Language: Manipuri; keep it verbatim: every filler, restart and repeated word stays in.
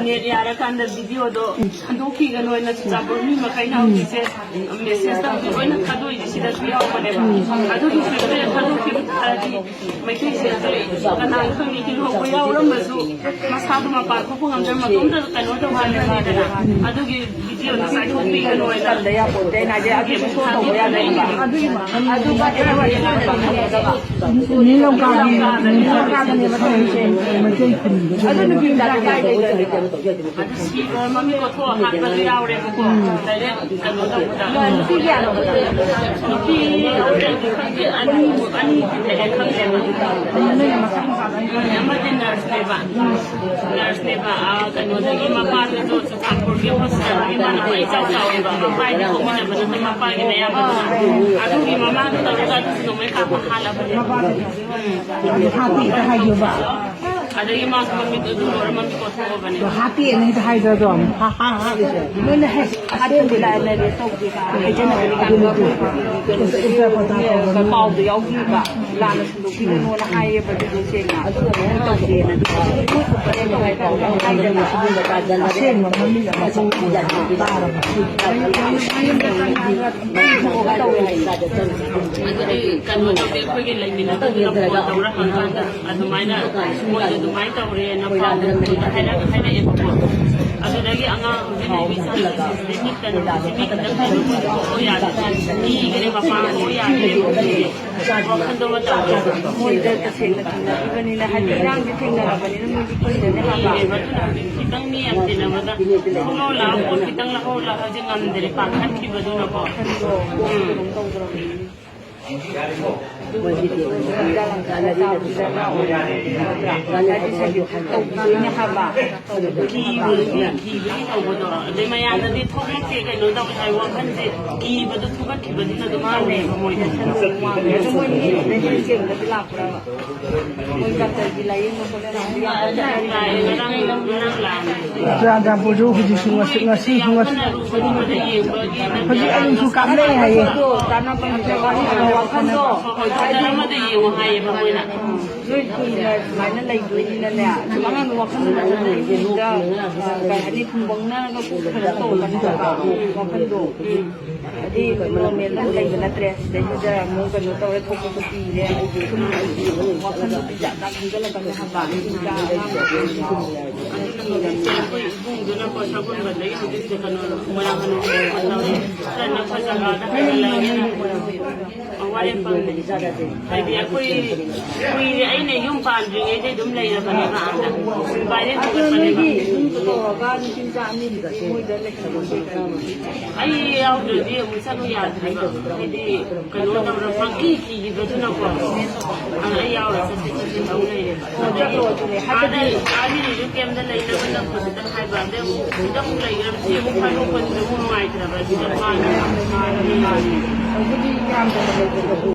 ꯅꯦꯠ ꯌꯥꯔꯀꯥꯟꯗ ꯚꯤꯗꯤꯑꯣꯗꯣ ꯊꯥꯗꯣꯛꯈꯤꯒꯅꯣꯅ ꯆꯨꯔꯆꯥꯟꯄꯨꯔ ꯃꯤ ꯃꯈꯩꯅ ꯍꯧꯖꯤꯛꯁꯦ ꯃꯦꯁꯦꯖꯇ ꯍꯧꯖꯤꯛ ꯂꯣꯏꯅ ꯊꯥꯗꯣꯛꯏꯁꯦ ꯁꯤꯗꯁꯨ ꯌꯥꯎꯕꯅꯦꯕ꯫ ꯑꯗꯨꯒꯤ ꯐꯤꯕꯝꯗ ꯊꯥꯗꯣꯛꯈꯤꯕ ꯇꯥꯔꯗꯤ ꯃꯩꯇꯩꯁꯦ ꯀꯅꯥꯅ ꯈꯪꯅꯤ ꯍꯤꯡꯍꯧꯕ ꯌꯥꯎꯔꯝꯃꯁꯨ ꯃꯁꯥꯗꯣ ꯃꯄꯥꯟ ꯊꯣꯛꯄ ꯉꯝꯗ꯭ꯔ ꯃꯇꯣꯝꯇ ꯀꯩꯅꯣ ꯇꯧꯍꯜꯂꯅꯤꯗꯅ꯫ ꯑꯗꯨꯒꯤ ꯚꯤꯗꯤꯑꯣꯗꯣ ꯆꯥꯏꯊꯣꯛꯄꯤꯒꯅꯣꯅ꯫ ꯃꯤ ꯂꯝꯀꯥꯒꯤ ꯃꯤ ꯂꯝꯀꯥꯗꯅꯦꯕ ꯇꯧꯔꯤꯁꯦ ꯃꯩꯇꯩ ꯈꯨꯟꯗ꯫ ꯑꯗꯨ ꯁꯤꯕ ꯃꯃꯤꯡ ꯑꯣꯟꯊꯣꯛꯑ ꯍꯥꯠꯄꯁꯨ ꯌꯥꯎꯔꯦꯕꯀꯣ꯫ ꯗꯥꯏꯔꯦꯛ ꯀꯩꯅꯣ ꯇꯧꯕꯗ꯫ ꯅꯨꯄꯤ ꯀꯌꯥꯅꯣ? ꯅꯨꯄꯤ ꯑꯅꯤ, ꯑꯅꯤ ꯂꯩꯔꯦ ꯈꯪꯗꯦꯕ꯫ ꯑꯃꯗꯤ ꯅꯔꯁꯅꯦꯕ꯫ ꯅꯔꯁꯅꯦꯕ꯫ ꯑꯥ, ꯀꯩꯅꯣꯗꯒꯤ ꯃꯄꯥꯗꯨꯁꯨ ꯆꯨꯔꯆꯥꯟꯄꯨꯔꯒꯤ ꯍꯣꯁꯄꯤꯇꯥꯜꯒꯤ ꯃꯥꯅ ꯈ꯭ꯋꯥꯏ ꯏꯆꯥꯎ ꯆꯥꯎꯋꯦꯕ꯫ ꯃꯄꯥꯗꯤ ꯄꯣꯛꯃꯤꯟꯅꯕ ꯅꯠꯇꯦ, ꯃꯄꯥꯒꯤ ꯃꯌꯥꯝꯕꯗꯨꯅ꯫ ꯑꯗꯨꯒꯤ ꯃꯃꯥꯗꯨ ꯇꯧꯔꯒ ꯑꯗꯨꯁꯨ ꯅꯣꯡꯃꯩ ꯀꯥꯞꯄ ꯍꯥꯠꯂꯕꯅꯦ꯫ ꯎꯝ꯫ ꯑꯗꯨ ꯍꯥꯠꯄꯤꯗ ꯍꯥꯏꯌꯨꯕ꯫ ꯑꯗꯒꯤ ꯃꯥꯁꯨ ꯃꯃꯤꯠ ꯑꯗꯨ ꯂꯣꯏꯔ ꯃꯃꯤꯠ ꯀꯣꯊꯣꯛꯑꯕꯅꯦ꯫ ꯑꯗꯣ ꯍꯥꯠꯇꯦꯅ ꯍꯦꯛꯇ ꯍꯥꯏꯗ꯭ꯔꯗꯣ꯫ ꯍꯥ, ꯍꯥ, ꯍꯥꯠꯂꯤꯁꯦ꯫ ꯅꯣꯏꯅ ꯍꯦꯛ ꯍꯥꯠꯇꯕꯤ ꯂꯥꯏꯅꯔꯦ ꯇꯧꯗꯦ ꯀꯥꯏꯅ ꯍꯥꯏꯖꯅꯕꯅꯤ ꯀꯥꯏꯅ ꯎꯜꯇꯥ ꯄꯨꯜꯇꯥ ꯇꯧꯒꯅꯨ꯫ ꯄꯥꯎꯗꯣ ꯌꯥꯎꯈꯤꯕ꯫ ꯂꯥꯟꯅ ꯁꯟꯗꯣꯛꯈꯤꯕꯅꯣꯅ ꯍꯥꯏꯌꯦꯕ ꯑꯗꯨꯗꯣ ꯁꯦꯡꯅ꯫ ꯑꯗꯨꯒ ꯃꯣꯏꯅ ꯇꯧꯗꯦꯅ ꯑꯗꯨꯒ ꯃꯣꯏ ꯈꯛꯇꯅꯦ ꯇꯧꯔꯦ ꯇꯧꯔꯦ ꯍꯥꯏꯗꯅ꯫ ꯑꯁꯦꯡꯕ ꯃꯃꯤꯡ ꯑꯃ ꯆꯪꯉꯛꯄꯗ ꯇꯥꯔꯕ꯫ ꯇꯧꯋꯦ ꯍꯥꯏꯌꯦ꯫ ꯑꯗꯨꯗꯤ ꯀꯩꯅꯣ ꯇꯧꯗꯦ, ꯑꯩꯈꯣꯏꯒꯤ ꯂꯩꯃꯤꯟꯅꯕꯗꯨꯅ ꯐꯣꯟ ꯇꯧꯔ ꯍꯪꯀꯥꯟꯗ ꯑꯗꯨꯃꯥꯏꯅ ꯃꯣꯏꯗ ꯑꯗꯨꯃꯥꯏꯅ ꯇꯧꯔꯦꯅ ꯄꯥꯎ ꯑꯩꯉꯣꯟꯗ ꯍꯥꯏꯔꯛ-, ꯍꯥꯏꯔꯛꯑꯦꯕꯀꯣ꯫ ꯑꯗꯨꯗꯒꯤ ꯑꯉꯥꯡ ꯍꯧꯖꯤꯛ ꯂꯩꯕꯤ ꯁꯥꯟꯅꯕꯁꯤꯗꯤ ꯃꯤꯠꯇꯅ ꯍꯧꯖꯤꯛ ꯃꯤ ꯈꯤꯇꯪ ꯀꯤꯕ ꯌꯥꯗꯦ꯫ ꯀꯤꯈ꯭ꯔꯦ ꯃꯄꯥꯟ ꯊꯣꯛ ꯌꯥꯗꯦ꯫ ꯋꯥꯈꯜꯗꯣ ꯑꯃ ꯇꯧꯔꯦ꯫ ꯃꯣꯏꯗ ꯇꯁꯦꯡꯅ ꯊꯦꯡꯅꯈꯤꯕꯅꯤꯅ ꯍꯥꯏꯗꯤ ꯏꯔꯥꯡꯁꯦ ꯊꯦꯡꯅꯔꯕꯅꯤꯅ ꯃꯣꯏꯗꯤ ꯀꯤꯔꯅꯤ ꯍꯥꯏꯕ꯫ ꯀꯤꯔꯦꯕ ꯑꯗꯨꯅ ꯍꯧꯖꯤꯛ ꯈꯤꯇꯪ ꯃꯤ ꯌꯥꯝ ꯇꯤꯟꯅꯕꯗ ꯂꯧꯍꯧ ꯂꯥꯛꯑꯣ, ꯄꯣꯠ ꯈꯤꯇꯪ ꯂꯧꯍꯧ ꯂꯥꯛꯑꯣ ꯍꯥꯏꯁꯦ ꯉꯝꯗ꯭ꯔꯦ ꯄꯥꯈꯠꯈꯤꯕꯗꯨꯅꯀꯣ꯫ ꯋꯥꯈꯜꯗꯣ ꯎꯝ꯫ ꯀꯩꯅꯣꯝ ꯇꯧꯗ꯭ꯔꯕꯅꯤ꯫ ꯍꯤꯗꯥꯛ ꯂꯥꯡꯊꯛ ꯆꯥꯕꯗꯨꯗ ꯉꯥ ꯑꯣꯏꯅ ꯐꯕ꯭ꯔꯥ? ꯍꯥꯏꯗꯤ ꯁꯖꯤꯛ ꯇꯧꯗꯣꯏꯅꯦ ꯍꯥꯏꯕ꯫ ꯀꯤꯕꯒꯤ, ꯀꯤꯕꯒꯤ ꯇꯧꯕꯗꯣ꯫ ꯑꯗꯩ ꯃꯌꯥꯝꯅꯗꯤ ꯊꯣꯛꯂꯛꯇꯦ, ꯀꯩꯅꯣ ꯇꯧꯋꯦ ꯍꯥꯏ ꯋꯥꯈꯜꯁꯦ ꯀꯤꯕꯗꯣ ꯊꯨꯒꯠꯈꯤꯕꯗꯨꯅ ꯑꯗꯨꯝ ꯇꯧꯋꯦꯕ ꯃꯣꯏꯗꯣ꯫ ꯑꯗꯣ ꯃꯣꯏ ꯃꯤꯠꯇ ꯂꯩ ꯆꯦꯟꯕꯗꯤ ꯂꯥꯛꯄ꯭ꯔꯕ? ꯃꯣꯏ ꯗꯥꯛꯇꯔꯒꯤ ꯂꯥꯏꯌꯦꯡꯕ ꯈꯣꯠꯄ ꯂꯥꯛꯑꯦ, ꯉꯔꯥꯡ, ꯉꯔꯥꯡ ꯂꯥꯛꯑꯦ꯫ ꯆꯨꯔꯥꯆꯥꯟꯄꯨꯔꯁꯨ ꯍꯧꯖꯤꯛꯁꯨ ꯉꯁꯤ, ꯉꯁꯤ, ꯉꯁꯤ, ꯍꯧꯖꯤꯛ ꯑꯗꯨꯝꯁꯨ ꯀꯥꯞꯅꯩ ꯍꯥꯏꯌꯦ꯫ ꯋꯥꯈꯜꯗꯣ ꯍꯣꯏ, ꯗꯥꯛꯇꯔ ꯑꯃꯗ ꯌꯦꯡꯉꯣ ꯍꯥꯏꯌꯦꯕ ꯃꯣꯏꯅ꯫ ꯀꯨꯏꯅ ꯁꯨꯃꯥꯏꯅ ꯂꯩꯗꯣꯏꯅꯤꯅꯅꯦ, ꯁꯨꯝ ꯑꯉꯥꯡꯗꯣ ꯋꯥꯈꯜ ꯅꯨꯡꯉꯥꯏꯇꯕꯗ, ꯑ, ꯀꯩ ꯍꯥꯏꯅꯤ, ꯐꯨꯝꯕꯪꯅꯔꯒ ꯀꯣꯛ ꯀꯩꯅꯣ ꯇꯧꯔꯛꯀꯅꯤ ꯍꯥꯏꯕ, ꯋꯥꯈꯜꯗꯣ꯫ ꯍꯥꯏꯗꯤ ꯅꯣꯔꯃꯦꯜꯗ ꯂꯩꯕ ꯅꯠꯇ꯭ꯔꯦ꯫ ꯁꯤꯗꯩꯁꯤꯗ ꯑꯃꯨꯛ ꯀꯩꯅꯣ ꯇꯧꯔꯦ, ꯊꯣꯛꯄꯁꯨ ꯀꯤꯔꯦ꯫ ꯑꯩꯁꯨ ꯁꯨꯝ ꯑꯩꯒꯤ ꯋꯥꯈꯜꯗꯣ ꯖꯥꯠ ꯖꯥꯠ ꯈꯟꯖꯜꯂꯛꯀꯅꯤ ꯍꯥꯏꯕ꯫ ꯑꯗꯨꯗ ꯑꯉꯥꯡꯗꯣ ꯑꯗꯨꯅ ꯑꯩꯈꯣꯏ ꯏꯕꯨꯡꯗꯨꯅꯀꯣ, ꯁꯒꯣꯜꯕꯟꯗꯒꯤ ꯍꯧꯖꯤꯛꯁꯦ ꯀꯩꯅꯣ, ꯃꯣꯏꯔꯥꯡ ꯍꯅꯨ ꯇꯧꯔꯦ꯫ ꯈꯔ ꯅꯛꯄ ꯖꯒꯥꯗ ꯍꯥꯏꯒꯠꯂꯛꯑꯒꯦꯅ ꯋꯥꯔꯦꯞ ꯑꯃꯅꯦ꯫ ꯍꯥꯏꯗꯤ ꯑꯩꯈꯣꯏ ꯀꯨꯏꯔꯦ, ꯑꯩꯅ ꯌꯨꯝ ꯄꯥꯟꯗ꯭ꯔꯤꯉꯩꯗꯩ ꯑꯗꯨꯝ ꯂꯩꯔꯕꯅꯦꯕ ꯑꯥꯗ꯫ ꯚꯥꯏꯔꯦꯟ ꯑꯗꯣ ꯅꯣꯏꯒꯤ ꯄꯨꯈꯠꯄꯅꯦꯕ꯫ ꯏꯕꯨꯡꯗꯣ ꯇꯧꯔꯒ ꯅꯨꯄꯤ ꯃꯆꯥ ꯑꯅꯤꯗꯨꯗꯤ ꯃꯣꯏꯗ ꯂꯩꯍꯟꯕ꯫ ꯑꯩ ꯌꯥꯎꯗ꯭ꯔꯗꯤ ꯑꯃꯨꯛ ꯆꯠꯂꯨ ꯌꯥꯗ꯭ꯔꯦꯕ꯫ ꯍꯥꯏꯗꯤ ꯀꯩꯅꯣ ꯇꯧꯔ ꯄꯪꯀꯤ ꯀꯤꯈꯤꯕꯗꯨꯅꯀꯣ꯫ ꯑꯗ ꯑꯩ ꯌꯥꯎꯔ ꯆꯠꯊꯣꯛ ꯆꯠꯁꯤꯟ ꯇꯧ ꯂꯩꯔꯦꯕ꯫ ꯑꯣ, ꯆꯠꯂꯣ ꯑꯗꯨꯅꯦ꯫ ꯑꯗꯒꯤ ꯍꯥꯏꯕꯗꯤ ꯑꯥ ꯃꯤꯒꯤꯁꯨ ꯀꯦꯝꯗ ꯂꯩꯅꯕ ꯅꯪꯕꯗꯨꯗ ꯍꯥꯏꯕ꯫ ꯑꯗꯩ ꯑꯃꯨꯛ ꯁꯤꯗ ꯑꯃꯨꯛ ꯂꯩꯈ꯭ꯔꯕ ꯁꯤ ꯑꯃꯨꯛ ꯈꯟꯗꯣꯛꯄꯁꯤꯗ ꯑꯃꯨꯛ ꯅꯨꯡꯉꯥꯏꯇ꯭ꯔꯕ꯫ ꯁꯤꯗ ꯃꯥꯅ ꯃꯥꯅ ꯃꯥꯅ ꯇꯧꯕꯨꯗꯤ ꯌꯥꯝꯗꯅ ꯂꯩꯕꯗꯣ꯫